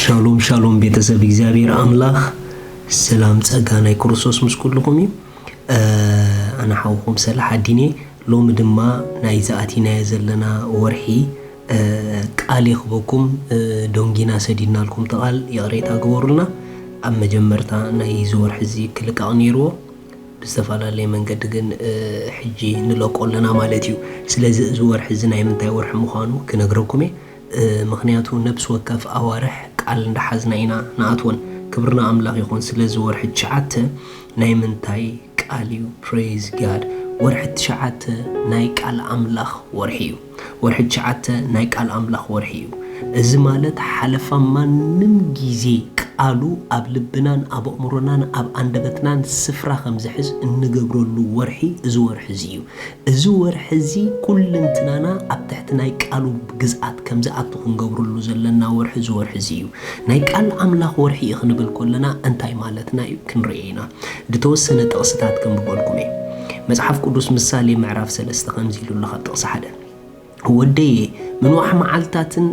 ሻሎም ሻሎም ቤተሰብ እግዚኣብሔር ኣምላኽ ሰላም ጸጋ ናይ ክርስቶስ ምስ ኩልኹም እዩ። ኣነ ሓውኹም ሰላሕ ኣዲኔ። ሎሚ ድማ ናይዚ ኣቲናዮ ዘለና ወርሒ ቃል የኽበኩም። ዶንጊና ሰዲድናልኩም ተቓል ይቕሬታ ግበሩልና። ኣብ መጀመርታ ናይ እዚ ወርሒ እዚ ክልቃቕ ነይርዎ ብዝተፈላለየ መንገዲ ግን ሕጂ ንለቆ ኣለና ማለት እዩ። ስለዚ እዚ ወርሒ እዚ ናይ ምንታይ ወርሒ ምዃኑ ክነግረኩም እየ። ምኽንያቱ ነብሲ ወከፍ ኣዋርሕ ቃል እንዳሓዝና ኢና ንኣትወን። ክብርና ኣምላኽ ይኹን። ስለዚ ወርሒ ትሽዓተ ናይ ምንታይ ቃል እዩ? ፕሬዝ ጋድ። ወርሒ ትሽዓተ ናይ ቃል ኣምላኽ ወርሒ እዩ። ወርሒ ትሽዓተ ናይ ቃል ኣምላኽ ወርሒ እዩ። እዚ ማለት ሓለፋ ማንም ግዜ ቃሉ ኣብ ልብናን ኣብ ኣእምሮናን ኣብ ኣንደበትናን ስፍራ ከም ዝሕዝ እንገብረሉ ወርሒ እዚ ወርሒ እዚ እዩ። እዚ ወርሒ እዚ ኩልንትናና ኣብ ትሕቲ ናይ ቃሉ ግዝኣት ከም ዝኣቱ ክንገብረሉ ዘለና ወርሒ እዚ ወርሒ እዚ እዩ። ናይ ቃል ኣምላኽ ወርሒ እዩ ክንብል ከለና እንታይ ማለትና እዩ ክንርኢ ኢና። ዝተወሰነ ጥቕስታት ከንብበልኩም እየ። መጽሓፍ ቅዱስ ምሳሌ ምዕራፍ ሰለስተ ከምዚ ኢሉ ኣሎ ካብ ጥቕሲ ሓደ፣ "ወደየ ምንዋሕ መዓልታትን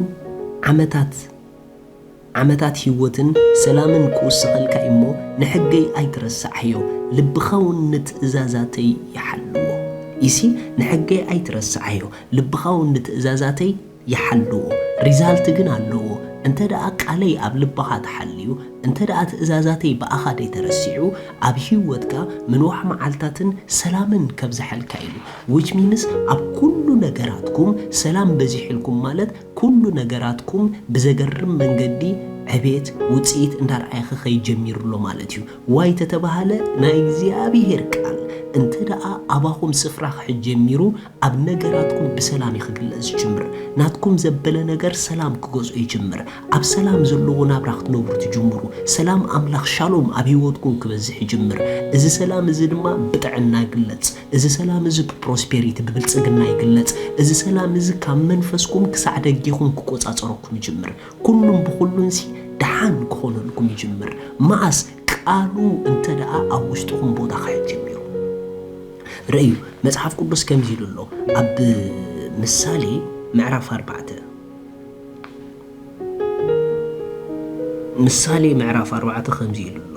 ዓመታት ዓመታት ህይወትን ሰላምን ክውስኸልካ እሞ ንሕገይ ኣይትረስዓዮ፣ ልብኻ እውን ንትእዛዛተይ ይሓልዎ." ኢሲ ንሕገይ ኣይትረስዓዮ፣ ልብኻ እውን ንትእዛዛተይ ይሓልዎ። ሪዛልት ግን ኣለዎ። እንተ ደኣ ቃለይ ኣብ ልብኻ ተሓልዩ፣ እንተ ደኣ ትእዛዛተይ ብኣኻ ደይተረሲዑ፣ ኣብ ህይወትካ ምንዋሕ መዓልታትን ሰላምን ከብዝሐልካ ኢሉ። ዊች ሚንስ ኣብ ኩሉ ነገራትኩም ሰላም በዚሕልኩም ማለት ኩሉ ነገራትኩም ብዘገርም መንገዲ ዕቤት ውፅኢት እንዳርኣየ ክኸይድ ጀሚሩ ኣሎ ማለት እዩ። ዋይ ተተባሃለ ናይ እግዚኣብሔር ቃል እንተ ደኣ ኣባኹም ስፍራ ክሕጅ ጀሚሩ ኣብ ነገራትኩም ብሰላም እዩ ክግለጽ ዝጅምር። ናትኩም ዘበለ ነገር ሰላም ክገዝኦ ይጅምር። ኣብ ሰላም ዘለዎ ናብራ ክትነብሩ ትጅምሩ። ሰላም ኣምላኽ ሻሎም ኣብ ህይወትኩም ክበዝሕ ይጅምር። እዚ ሰላም እዚ ድማ ብጥዕና ይግለጽ። እዚ ሰላም እዚ ብፕሮስፔሪቲ ብብልጽግና ይግለጽ። እዚ ሰላም እዚ ካብ መንፈስኩም ክሳዕ ደጌኹም ክቆጻጸረኩም ይጅምር። ኩሉን ብኹሉንሲ ደሓን ክኾነልኩም ይጅምር። መኣስ ቃሉ እንተ ደኣ ኣብ ውሽጥኹም ቦታ ክሕጅ ጀሚሩ። ርእዩ፣ መጽሓፍ ቅዱስ ከምዚ ኢሉ ኣሎ ኣብ ምሳሌ ምዕራፍ ኣርባዕተ። ምሳሌ ምዕራፍ ኣርባዕተ ከምዚ ኢሉ ኣሎ።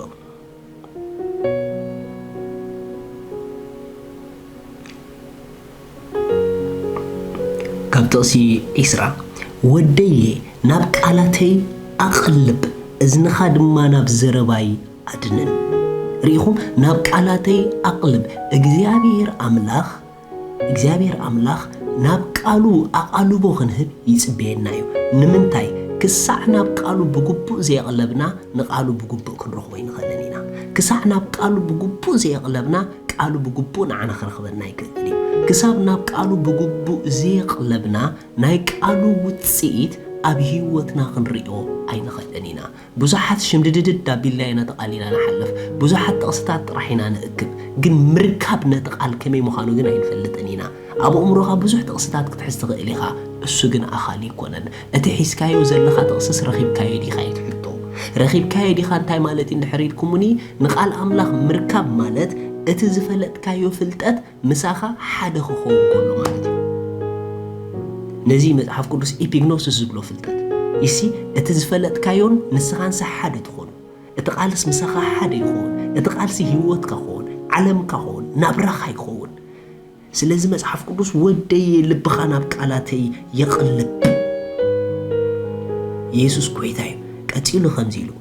ካብ ጥቕሲ ዒስራ፣ "ወደየ ናብ ቃላተይ ኣቕልብ፣ እዝንኻ ድማ ናብ ዘረባይ ኣድንን።" ርኢኹም፣ ናብ ቃላተይ ኣቕልብ። እግዚኣብሔር ኣምላኽ፣ እግዚኣብሔር ኣምላኽ ናብ ቃሉ ኣቓልቦ ክንህብ ይጽበየና እዩ። ንምንታይ? ክሳዕ ናብ ቃሉ ብግቡእ ዘየቕለብና፣ ንቃሉ ብግቡእ ክንረኽቦ ኣይንኽእልን ኢና። ክሳዕ ናብ ቃሉ ብግቡእ ዘየቕለብና፣ ቃሉ ብግቡእ ንዓና ክረኽበና ኣይክእልን እዩ። ክሳብ ናብ ቃሉ ብግቡእ ዘየቕለብና፣ ናይ ቃሉ ውጽኢት ኣብ ህይወትና ክንርእዮ ኣይንኽእልን ኢና። ብዙሓት ሽምድድድድ ኣቢልና ኢና ነቲ ቃል ኢና ንሓልፍ። ብዙሓት ጥቕስታት ጥራሕ ኢና ንእክብ። ግን ምርካብ ነቲ ቃል ከመይ ምዃኑ ግን ኣይንፈልጥን ኢና። ኣብ ኣእምሮኻ ብዙሕ ጥቕስታት ክትሕዝ ትኽእል ኢኻ፣ እሱ ግን ኣኻሊ ኣይኮነን። እቲ ሒዝካዮ ዘለኻ ጥቕስስ ረኺብካዮ ዲኻ እዩ እቲ ሕቶ። ረኺብካዮ ዲኻ እንታይ ማለት እዩ እንድሕር ኢልኩምኒ፣ ንቃል ኣምላኽ ምርካብ ማለት እቲ ዝፈለጥካዮ ፍልጠት ምሳኻ ሓደ ክኸውን ከሎ ማለት እዩ። ነዚ መጽሓፍ ቅዱስ ኤፒግኖሲስ ዝብሎ ፍልጠት። ኢሲ እቲ ዝፈለጥካዮን ንስኻንሲ ሓደ ትኾኑ። እቲ ቃልስ ምሳኻ ሓደ ይኸውን። እቲ ቃልሲ ህይወትካ ክኸውን፣ ዓለምካ ክኸውን፣ ናብራኻ ይኸውን። ስለዚ መጽሓፍ ቅዱስ "ወደየ ልብኻ ናብ ቃላተይ የቕልብ" ኢሉ። የሱስ ጐይታ እዩ። ቀጺሉ ከምዚ ኢሉ፣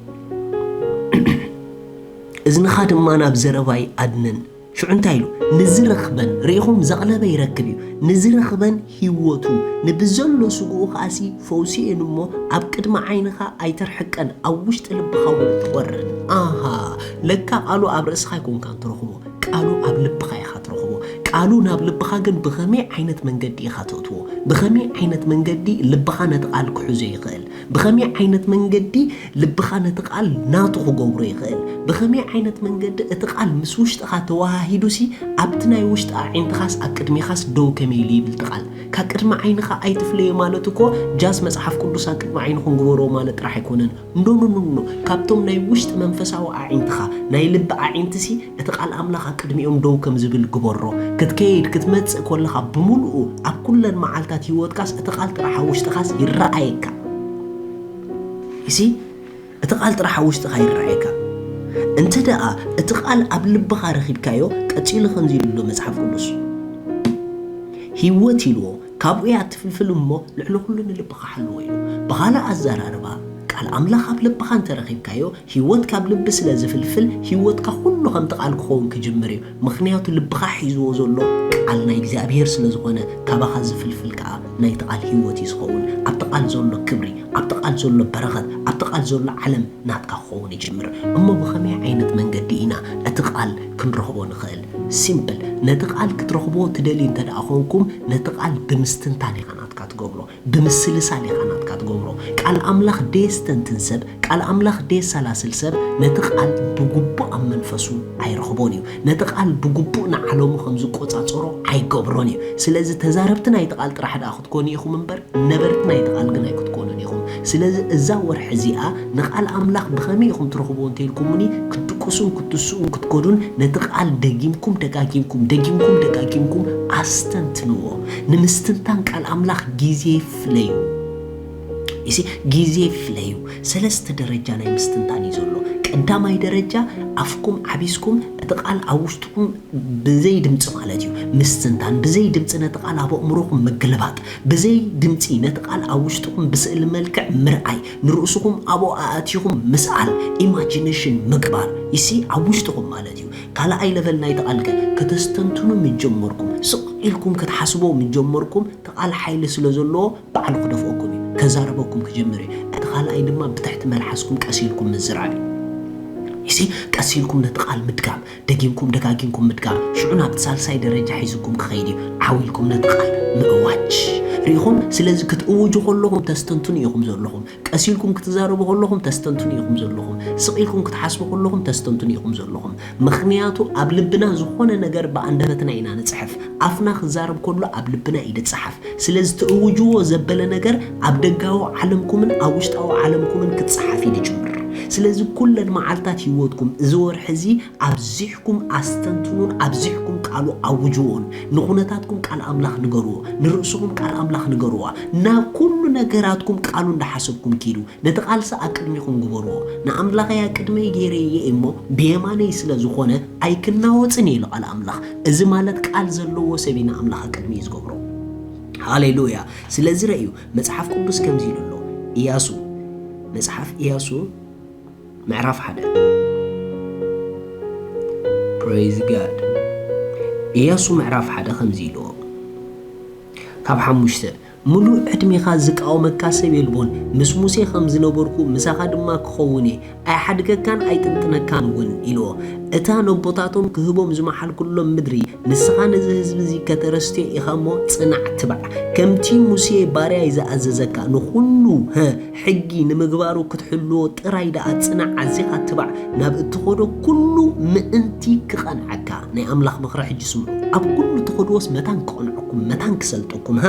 "እዝንኻ ድማ ናብ ዘረባይ ኣድንን።" ሽዑ እንታይ ኢሉ? "ንዝረኽበን"፣ ርኢኹም፣ ዘቕለበ ይረክብ እዩ። "ንዝረኽበን ህይወቱ፣ ንብዘሎ ስግኡ ከኣሲ ፈውሲ እየን እሞ፣ ኣብ ቅድሚ ዓይንኻ ኣይተርሕቀን፣ ኣብ ውሽጢ ልብኻ እውን ትቖርን።" ኣሃ፣ ለካ ቃሉ ኣብ ርእስኻ ኣይኮንካን ትረኽቦ፣ ቃሉ ኣብ ልብኻ ኢኻ ትረኽቦ። ቃሉ ናብ ልብኻ ግን ብኸመይ ዓይነት መንገዲ ኢኻ ተእትዎ? ብኸመይ ዓይነት መንገዲ ልብኻ ነቲ ቃል ክሕዞ ይኽእል? ብኸመይ ዓይነት መንገዲ ልብኻ ነቲ ቃል ናቱ ክገብሮ ይኽእል? ብኸመይ ዓይነት መንገዲ እቲ ቃል ምስ ውሽጥኻ ተወሃሂዱሲ ኣብቲ ናይ ውሽጢ ኣዒንትኻስ ኣብ ቅድሜኻስ ደው ከመይ ኢሉ ይብል እቲ ቃል? ካብ ቅድሚ ዓይንኻ ኣይትፍለዮ ማለት እኮ ጃስ መጽሓፍ ቅዱስ ኣብ ቅድሚ ዓይንኹም ግበርዎ ማለት ጥራሕ ኣይኮነን። ኖ፣ ኖ፣ ኖ፣ ኖ። ካብቶም ናይ ውሽጢ መንፈሳዊ ኣዒንትኻ፣ ናይ ልቢ ኣዒንትሲ እቲ ቃል ኣምላኽ ኣብ ቅድሚኦም ደው ከም ዝብል ግበሮ። ክትከይድ ክትመጽእ ከለኻ ብምሉኡ ኣብ ኩለን መዓልታት ህይወትካስ እቲ ቃል ጥራሕ ኣብ ውሽጥኻስ ይረኣየካ። ኢሲ እቲ ቃል ጥራሕ ኣብ ውሽጥኻ ይረኣየካ። እንተ ደኣ እቲ ቃል ኣብ ልብኻ ረኺብካዮ፣ ቀጺሉ ከምዚ ኢሉ ኣሎ መጽሓፍ ቅዱስ፣ ህይወት ኢልዎ፣ ካብኡ እያ እትፍልፍል እሞ ልዕሊ ኩሉ ንልብኻ ሓልዎ ኢሉ። ብኻልእ ኣዘራርባ፣ ቃል ኣምላኽ ኣብ ልብኻ እንተ ረኺብካዮ፣ ህይወት ካብ ልቢ ስለ ዝፍልፍል፣ ህይወትካ ኩሉ ከምቲ ቃል ክኸውን ክጅምር እዩ። ምኽንያቱ ልብኻ ሒዝዎ ዘሎ ቃል ናይ እግዚኣብሔር ስለ ዝኾነ፣ ካባኻ ዝፍልፍል ከኣ ናይቲ ቃል ህይወት እዩ ዝኸውን። ኣብቲ ቃል ዘሎ ክብሪ፣ ኣብቲ ቃል ዘሎ በረኸት፣ ኣብቲ ቃል ዘሎ ዓለም ናትካ ክኸውን ይጅምር። እሞ ብኸመይ ዓይነት መንገዲ ኢና እቲ ቃል ክንረኽቦ ንኽእል? ሲምፕል። ነቲ ቃል ክትረኽብዎ ትደልዩ እንተ ደኣ ኾንኩም፣ ነቲ ቃል ብምስትንታን ኢኻ ናትካ ትገብሮ፣ ብምስልሳል ኢኻ ናትካ ትገብሮ። ቃል ኣምላኽ ደየስተንትን ሰብ፣ ቃል ኣምላኽ ደየሰላስል ሰብ፣ ነቲ ቃል ብግቡእ ኣብ መንፈሱ ኣይረኽቦን እዩ። ነቲ ቃል ብግቡእ ንዓለሙ ከም ዝቆጻጸሮ ኣይገብሮን እዩ። ስለዚ ተዛረብቲ ናይቲ ቃል ጥራሕ ደኣ ክትኮኑ ኢኹም እምበር፣ ነበርቲ ናይቲ ቃል ግን ኣይክትኮኑን ኢኹም። ስለዚ እዛ ወርሒ እዚኣ ንቃል ኣምላኽ ብኸመይ ኢኹም ትረኽብዎ እንተኢልኩምኒ፣ ክትድቅሱን ክትስኡን ክትከዱን ነቲ ቃል ደጊምኩም ደጋጊምኩም፣ ደጊምኩም ደጋጊምኩም ኣስተንትንዎ። ንምስትንታን ቃል ኣምላኽ ግዜ ፍለዩ። እሲ ግዜ ፍለዩ። ሰለስተ ደረጃ ናይ ምስትንታን እዩ ዘሎ። ቀዳማይ ደረጃ ኣፍኩም ዓቢስኩም እቲ ቃል ኣብ ውሽጥኩም ብዘይ ድምፂ ማለት እዩ ምስትንታን፣ ብዘይ ድምፂ ነቲ ቃል ኣብ ኣእምሮኹም ምግልባጥ፣ ብዘይ ድምፂ ነቲ ቃል ኣብ ውሽጥኹም ብስእሊ መልክዕ ምርኣይ፣ ንርእስኹም ኣብኡ ኣእቲኹም ምስኣል፣ ኢማጂኔሽን ምግባር። እሲ ኣብ ውሽጥኹም ማለት እዩ። ካልኣይ ለቨል ናይቲ ቃል ከ ከተስተንትኑ ምጀመርኩም፣ ስቕ ኢልኩም ክትሓስቦ ምጀመርኩም፣ እቲ ቃል ሓይሊ ስለ ዘለዎ ባዕሉ ክደፍኦኩም እዩ፣ ከዛረበኩም ክጀምር እዩ። እቲ ካልኣይ ድማ ብትሕቲ መልሓስኩም ቀስ ኢልኩም ምዝራብ እዩ። እሲ ቀስ ኢልኩም ነቲ ቃል ምድጋም፣ ደጊምኩም ደጋጊምኩም ምድጋም፣ ሽዑ ናብቲ ሳልሳይ ደረጃ ሒዝኩም ክኸይድ እዩ። ዓው ኢልኩም ነቲ ቃል ምእዋጅ። ርኢኹም? ስለዚ ክትእውጁ ከለኹም ተስተንትኑ ኢኹም ዘለኹም። ቀስ ኢልኩም ክትዛረቡ ከለኹም ተስተንትኑ ኢኹም ዘለኹም። ስቕ ኢልኩም ክትሓስቡ ከለኹም ተስተንትኑ ኢኹም ዘለኹም። ምኽንያቱ ኣብ ልብና ዝኾነ ነገር ብኣንደበትና ኢና ንጽሕፍ። ኣፍና ክዛረብ ከሎ ኣብ ልብና እዩ ዝጸሓፍ። ስለዚ ትእውጅዎ ዘበለ ነገር ኣብ ደጋዊ ዓለምኩምን ኣብ ውሽጣዊ ዓለምኩምን ክጸሓፍ እዩ ዝጅምር። ስለዚ ኩለን መዓልታት ህይወትኩም እዚ ወርሒ እዚ ኣብዚሕኩም ኣስተንትኑን ኣብዚሕኩም ቃሉ ኣውጅዎን። ንኹነታትኩም ቃል ኣምላኽ ንገርዎ፣ ንርእስኹም ቃል ኣምላኽ ንገርዋ። ናብ ኩሉ ነገራትኩም ቃሉ እንዳሓሰብኩም ኪዱ። ነቲ ቃልሲ ኣብ ቅድሚኹም ግበርዎ። ንኣምላኸይ ኣብ ቅድመይ ገይረዮ እሞ ብየማነይ ስለ ዝኾነ ኣይክናወጽን እየ ኢሉ ቃል ኣምላኽ። እዚ ማለት ቃል ዘለዎ ሰብ እዩ ንኣምላኽ ኣብ ቅድሚ እዩ ዝገብሮ። ሃሌሉያ። ስለዚ ረእዩ፣ መጽሓፍ ቅዱስ ከምዚ ኢሉ ኣሎ። ኢያሱ፣ መጽሓፍ ኢያሱ ምዕራፍ ሓደ። Praise God። ኢያሱ ምዕራፍ ሓደ ከምዚ ኢልዎ፣ ካብ ሓሙሽተ፣ ምሉእ ዕድሜኻ ዝቃወመካ ሰብ የልቦን፣ ምስ ሙሴ ከም ዝነበርኩ ምሳኻ ድማ ክኸውን እየ፣ ኣይሓድገካን ኣይጥንጥነካን እውን ኢልዎ። እታ ነቦታቶም ክህቦም ዝመሓልኩሎም ምድሪ ንስኻ ነዚ ህዝቢ እዚ ከተረስትዮ ኢኻ እሞ ጽናዕ ትባዕ። ከምቲ ሙሴ ባርያይ ዝኣዘዘካ ንኹሉ፣ ሀ፣ ሕጊ ንምግባሩ ክትሕልዎ ጥራይ ደኣ ጽናዕ፣ ኣዚኻ ትባዕ። ናብ እትኸዶ ኩሉ ምእንቲ ክቐንዓካ። ናይ ኣምላኽ ምኽሪ ሕጂ ስምዑ። ኣብ ኩሉ ትኸድዎስ መታን ክቐንዐኩም፣ መታን ክሰልጠኩም፣ ሃ?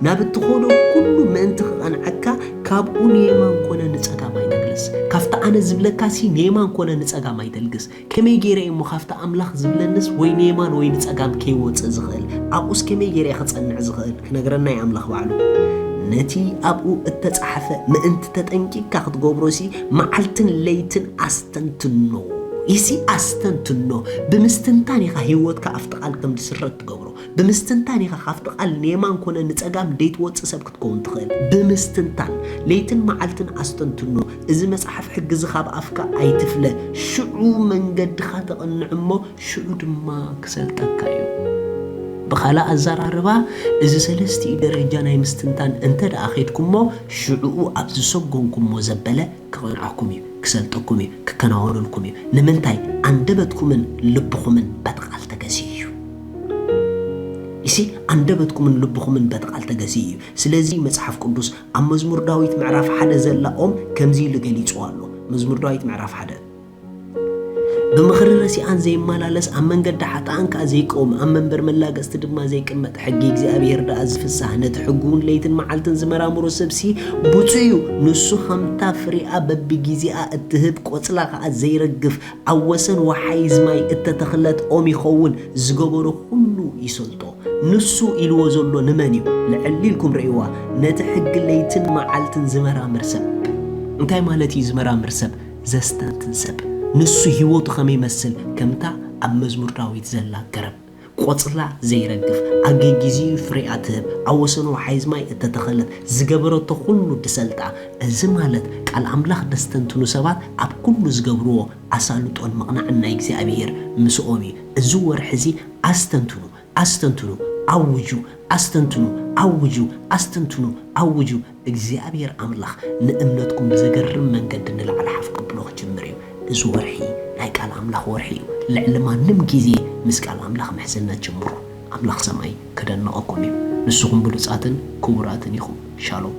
ናብ እትኸዶ ኩሉ ምእንቲ ክቐንዓካ፣ ካብኡ ንየማን ኮነ ንጸጋም ኣይተልግስ። ካብቲ ኣነ ዝብለካሲ ንየማን ኮነ ንጸጋም ኣይተልግስ። ከመይ ገይረ እየ እሞ ካብቲ ኣምላኽ ዝብለንስ ወይ ንየማን ወይ ንጸጋም ከይወጽእ ዝኽእል? ኣብኡስ ከመይ ገይረ እየ ክጸንዕ ዝኽእል? ክነግረና እዩ ኣምላኽ ባዕሉ። ነቲ ኣብኡ እተጻሕፈ ምእንቲ ተጠንቂቕካ ክትገብሮሲ፣ መዓልትን ለይትን ኣስተንትኖ። ይሲ ኣስተንትኖ። ብምስትንታን ኢኻ ህይወትካ ኣብቲ ቃል ከም ዝስረት ትገብሮ። ብምስትንታን ኢኻ ካብቲ ቃል ንየማን ኮነ ንጸጋም ደይትወጽእ ሰብ ክትከውን ትኽእል። ብምስትንታን። ለይትን መዓልትን ኣስተንትኖ። እዚ መጽሓፍ ሕጊ እዚ ካብ ኣፍካ ኣይትፍለ። ሽዑ መንገድኻ ተቕንዕ እሞ ሽዑ ድማ ክሰልጠካ እዩ። ብኻልእ ኣዘራርባ፣ እዚ ሰለስቲኡ ደረጃ ናይ ምስትንታን እንተ ደኣ ኸይድኩሞ፣ ሽዕኡ ኣብ ዝሰጎምኩሞ ዘበለ ክቐንዓኩም እዩ፣ ክሰልጠኩም እዩ፣ ክከናወነልኩም እዩ። ንምንታይ? ኣንደበትኩምን ልብኹምን በቲ ቃል ተገዝኡ እዩ። ይሲ፣ ኣንደበትኩምን ልብኹምን በቲ ቃል ተገዝኡ እዩ። ስለዚ መጽሓፍ ቅዱስ ኣብ መዝሙር ዳዊት ምዕራፍ ሓደ ዘላ ኦም ከምዚ ኢሉ ገሊጽዋ ኣሎ። መዝሙር ዳዊት ምዕራፍ ሓደ፣ ብምኽሪ ረሲኣን ዘይመላለስ፣ ኣብ መንገዲ ሓጥኣን ከኣ ዘይቀውም፣ ኣብ መንበር መላገጽቲ ድማ ዘይቅመጥ፣ ሕጊ እግዚኣብሄር ደኣ ዝፍሳህ፣ ነቲ ሕጉውን ለይትን መዓልትን ዝመራምሮ ሰብሲ ብፁዕ እዩ። ንሱ ከምታ ፍሬኣ በብጊዜኣ እትህብ፣ ቆጽላ ከኣ ዘይረግፍ፣ ኣብ ወሰን ወሓይዝ ማይ እተተኽለት ኦም ይኸውን፣ ዝገበሮ ኩሉ ይሰልጦ። ንሱ ኢልዎ ዘሎ ንመን እዩ? ልዕል ኢልኩም ርእይዋ፣ ነቲ ሕጊ ለይትን መዓልትን ዝመራምር ሰብ። እንታይ ማለት እዩ ዝመራምር ሰብ? ዘስተንትን ሰብ። ንሱ ህይወቱ ከመይ ይመስል? ከምታ ኣብ መዝሙር ዳዊት ዘላ ገረብ፣ ቆጽላ ዘይረግፍ፣ ኣገጊዚኡ ፍሬኣ ትህብ፣ ኣብ ወሰን ወሓይዝ ማይ እተተኸለት፣ ዝገበረቶ ኩሉ ድሰልጣ። እዚ ማለት ቃል ኣምላኽ ደስተንትኑ ሰባት ኣብ ኩሉ ዝገብርዎ ኣሳልጦን ምቕናዕን ናይ እግዚኣብሔር ምስኦም እዩ። እዚ ወርሒ እዚ ኣስተንትኑ፣ ኣስተንትኑ፣ ኣውጁ፣ ኣስተንትኑ፣ ኣውጁ፣ ኣስተንትኑ፣ ኣውጁ። እግዚኣብሔር ኣምላኽ ንእምነትኩም ብዘገርም መንገዲ ንላዕሊ ሓፍ ከብሎ ክጅምር እዩ። እዚ ወርሒ ናይ ቃል ኣምላኽ ወርሒ እዩ። ልዕሊ ማንም ግዜ ምስ ቃል ኣምላኽ ምሕዝነት ጅምሩ። ኣምላኽ ሰማይ ከደንቐኩም እዩ። ንስኹም ብሉጻትን ክቡራትን ኢኹም። ሻሎም።